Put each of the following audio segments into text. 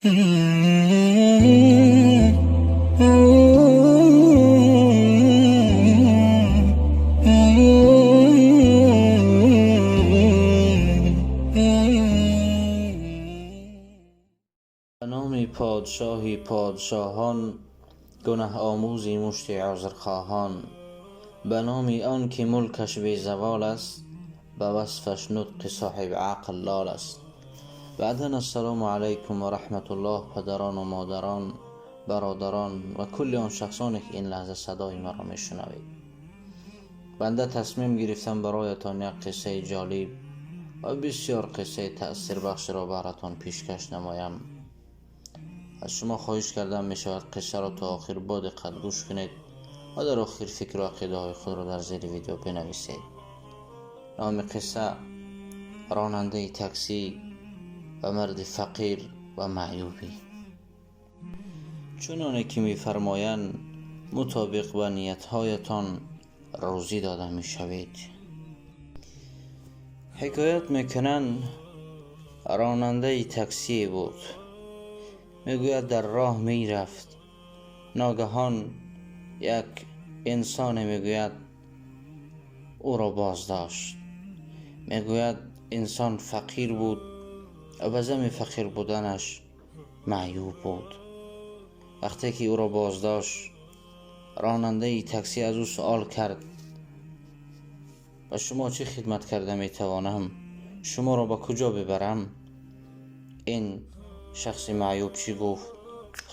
Ба номи подшоҳи подшоҳон, гунаҳомӯзи мушти узрхоҳон, ба номи он ки мулкаш безавол аст, ба васфаш нутқи соҳиби ақл лол аст. Баъдан ассалому алайкум ва раҳматуллоҳ, падарон ва модарон, бародарон ва кулли он шахсоне ки ин лаҳза садои маро мешунавед. Банда тасмим гирифтам бароятон як қиссаи ҷолиб ва бисёр қиссаи таъсирбахшро баратон пешкаш намоям. Аз шумо хоҳиш кардам мешавад қиссаро то охир бо диққат гӯш кунед ва дар охир фикру ақидаҳои худро дар зери видео бинависед. Номи қисса ронандаи таксӣ ва марди фақир ва маъюбӣ. Чуноне ки мефармоянд, мутобиқ ба ниятҳоятон рӯзӣ дода мешавед. Ҳикоят мекунанд, ронандаи таксие буд. Мегӯяд, дар роҳ мерафт. Ногаҳон як инсоне, мегӯяд, ӯро боздошт. Мегӯяд, инсон фақир буд ва ба зами фақир буданаш маъюб буд. Вақте ки ӯро боздошт, ронандаи таксӣ аз ӯ суол кард: ба шумо чӣ хидмат карда метавонам? Шуморо ба куҷо бибарам? Ин шахси маъюб чӣ гуфт?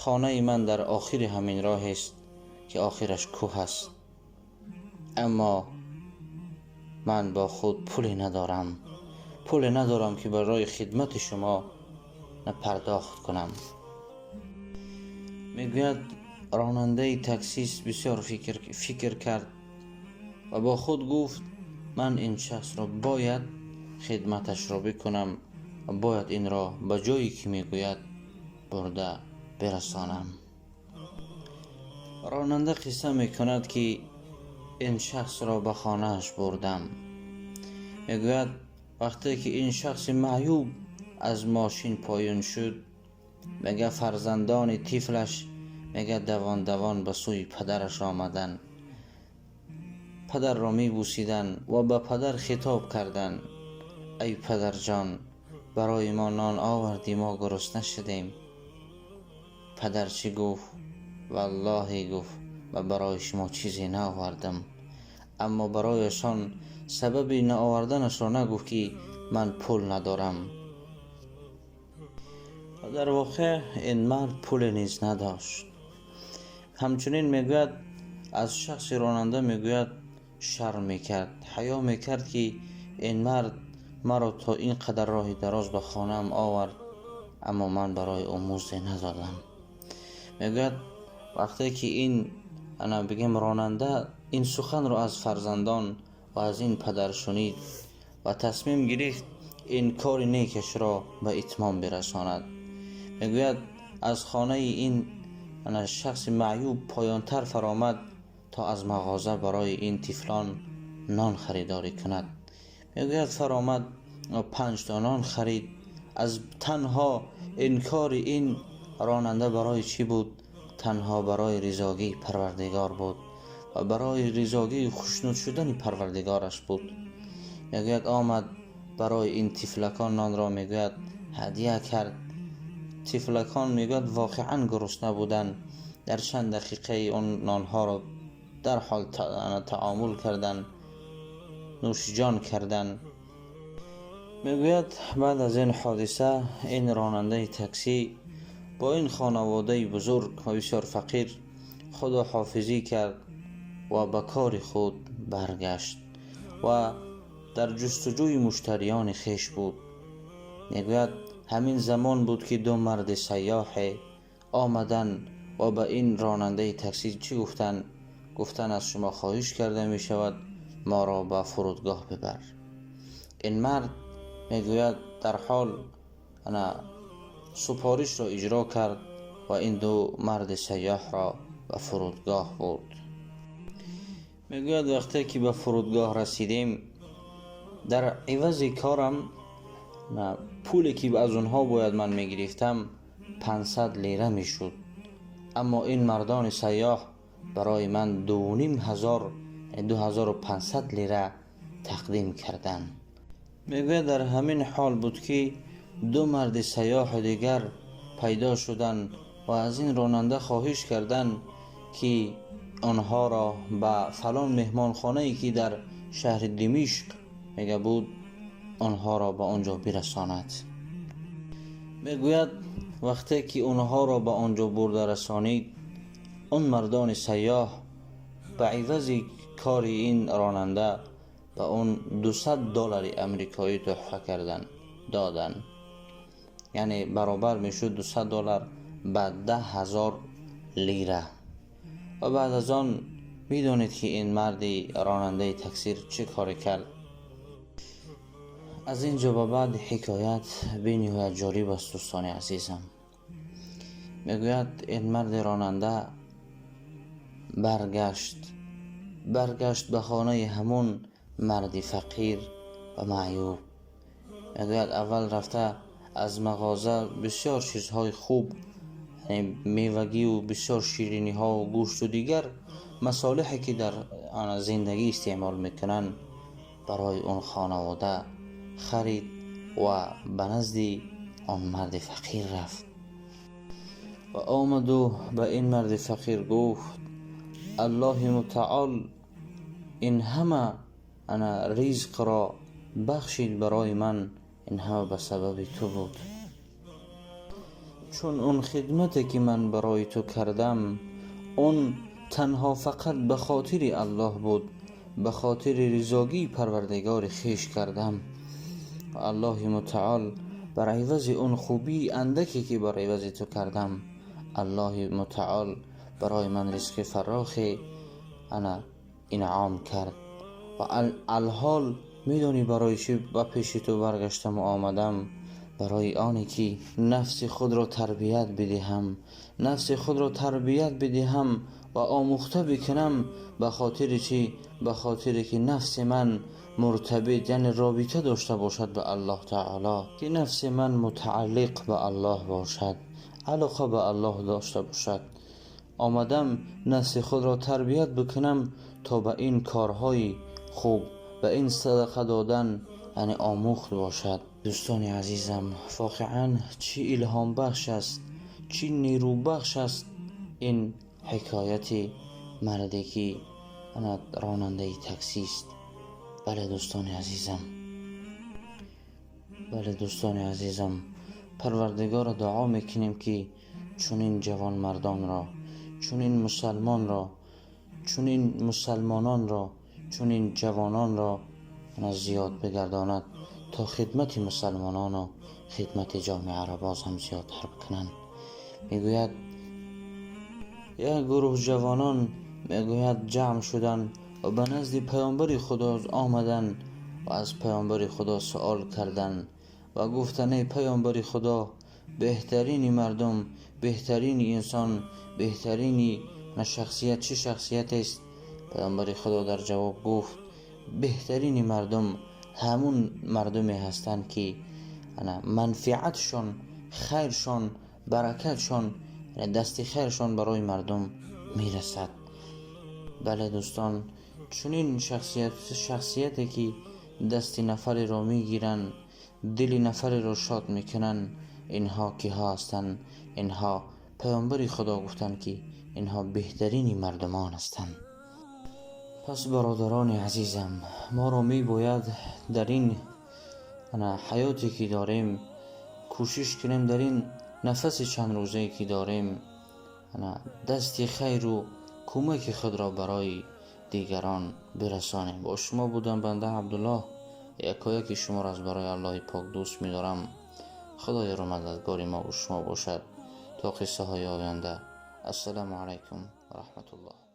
Хонаи ман дар охири ҳамин роҳест, ки охираш кӯҳ аст, аммо ман бо худ пуле надорам, пуле надорам, ки барои хидмати шумо напардохт кунам. Мегӯяд, ронандаи таксист бисёр фикр кард ва бо худ гуфт: ман ин шахсро бояд хидматашро бикунам ва бояд инро ба ҷое ки мегӯяд бурда бирасонам. Ронанда қисса мекунад, ки ин шахсро ба хонааш бурдам. Мегӯяд, вақте ки ин шахси маъюб аз мошин поён шуд, мега, фарзандони тифлаш, мега, давон давон ба сӯи падараш омаданд, падарро мебӯсиданд ва ба падар хитоб карданд: ай падарҷон, барои мо нон овардӣ, мо гурусна шудем. Падар чӣ гуфт? Валлоҳи, гуфт, ма барои шумо чизе наовардам. Аммо барояшон сабаби наоварданашро нагуфт, ки ман пул надорам. Дар воқеъ ин мард пуле низ надошт. Ҳамчунин, мегӯяд, аз шахси ронанда, мегӯяд, шарм мекард, ҳаё мекард, ки ин мард маро то ин қадар роҳи дароз ба хонаам овард, аммо ман барои ӯ музде надодам. Мегӯяд, вақте ки ин ана бигем ронанда ин суханро аз фарзандон ва аз ин падар шунид ва тасмим гирифт ин кори некашро ба итмом бирасонад. Мегӯяд, аз хонаи ин ана шахси маъюб поёнтар фаромад, то аз мағоза барои ин тифлон нон харидорӣ кунад. Мегӯяд, фаромад, 5 то нон харид. Аз танҳо ин кори ин ронанда барои чӣ буд? Танҳо барои ризогии Парвардигор буд ва барои ризогии хушнуд шудани Парвардигораш буд. Мегӯяд, омад, барои ин тифлакон нонро, мегӯяд, ҳадя кард. Тифлакон, мегӯяд, воқеан гурусна буданд. Дар чанд дақиқаи он нонҳоро дарҳол таомул карданд, нӯшиҷон карданд. Мегӯяд, баъд аз ин ҳодиса ин ронандаи таксӣ бо ин хонаводаи бузург ва бисёр фақир худоҳофизӣ кард ва ба кори худ баргашт ва дар ҷустуҷӯи муштариёни хеш буд. Мегӯяд, ҳамин замон буд, ки ду марди сайёҳе омаданд ва ба ин ронандаи таксӣ чӣ гуфтанд? Гуфтанд: аз шумо хоҳиш карда мешавад, моро ба фурудгоҳ бибар. Ин мард, мегӯяд, дарҳол ана супоришро иҷро кард ва ин ду марди сайёҳро ба фурудгоҳ бурд. Мегӯяд, вақте ки ба фурудгоҳ расидем, дар ивази корам пуле ки аз онҳо бояд ман мегирифтам, 500 лира мешуд, аммо ин мардони сайёҳ барои ман 2500, 2500 лира тақдим карданд. Мегӯяд дар ҳамин ҳол буд ки ду марди сайёҳи дигар пайдо шуданд ва аз ин ронанда хоҳиш карданд ки онҳоро ба фалон меҳмонхонае ки дар шаҳри Димишқ мега буд, онҳоро ба он ҷо бирасонад. Мегӯяд вақте ки онҳоро ба он ҷо бурда расонид, он мардони сайёҳ ба ивази кори ин ронанда ба он $200 амрикоӣ туҳфа кардан доданд. Яъне баробар мешуд $200 ба 10,000 лира. Ва баъд аз он медонед ки ин марди ронандаи таксир чӣ коре кард? Аз ин ҷо ба баъд ҳикоят бениҳоят ҷолиб аст, дӯстони азизам. Мегӯяд ин марди ронанда баргашт ба хонаи ҳамон марди фақир ва маъюб. Мегӯяд аввал рафта аз мағоза бисёр чизҳои хуб, мевагиву бисёр шириниҳову гӯшту дигар масолиҳе ки дар зиндагӣ истеъмол мекунанд барои он хонавода харид ва ба назди он марди фақир рафт ва омаду ба ин марди фақир гуфт: Аллоҳи мутаол ин ҳама ана ризқро бахшид барои ман, ин ҳама ба сабаби ту буд, чун он хидмате ки ман барои ту кардам он танҳо фақат ба хотири Аллоҳ буд, ба хотири ризогии Парвардигори хеш кардам. Ва Аллоҳи мутаол бар ивази он хубии андаке ки бар ивази ту кардам, Аллоҳи мутаол барои ман ризқи фарохе ана инъом кард. Ва алҳол медонӣ барои чӣ ба пеши ту баргаштаму омадам? Барои оне ки нафси худро тарбият бидиҳам, нафси худро тарбият бидиҳам ва омӯхта бикунам. Ба хотири чӣ? Ба хотире ки нафси ман муртабит, яъне робита дошта бошад ба Аллоҳ таоло, ки нафси ман мутааллиқ ба Аллоҳ бошад, алоқа ба Аллоҳ дошта бошад. Омадам нафси худро тарбият бикунам то ба ин корҳои хуб, ба ин садақа додан, яъне омӯхт бошад. Дӯстони азизам, воқеан чӣ илҳомбахш аст, чӣ нерӯбахш аст ин ҳикояти марде ки ронандаи таксист. Бале, дӯстони азизам, бале, дӯстони азизам, Парвардигорро дуо мекунем ки чунин ҷавонмардонро, чунин мусалмонро, чунин мусалмононро, чунин ҷавононро зиёд бигардонад то хидмати мусалмонону хидмати ҷомеаро боз ҳам зиёдтар бикунанд. Мегӯяд як гурӯҳ ҷавонон, мегӯяд, ҷамъ шуданд ва ба назди паёмбари Худо омаданд ва аз паёмбари Худо суол карданд ва гуфтанд: эй паёмбари Худо, беҳтарини мардум, беҳтарини инсон, беҳтарини шахсият чӣ шахсиятест? Паёмбари Худо дар ҷавоб гуфт: беҳтарини мардум ҳамун мардуме ҳастанд ки манфиатшон, хайршон, баракатшон, дасти хайршон барои мардум мерасад. Бале, дӯстон, чунин шахсияте ки дасти нафареро мегиранд, дили нафареро шод мекунанд, инҳо киҳо ҳастанд? Инҳо паёмбари Худо гуфтанд ки инҳо беҳтарини мардумон ҳастанд. Пас бародарони азизам, моро мебояд дар ин ҳаёте ки дорем кӯшиш кунем, дар ин нафаси чанд рӯзае ки дорем дасти хайру кӯмаки худро барои дигарон бирасонем. Бо шумо будам банда Абдуллоҳ. Якояки шуморо аз барои Аллоҳи пок дӯст медорам. Худои мададгори мо шумо бошад то қиссаҳои оянда. Ассалому алайкум ва раҳматуллоҳ.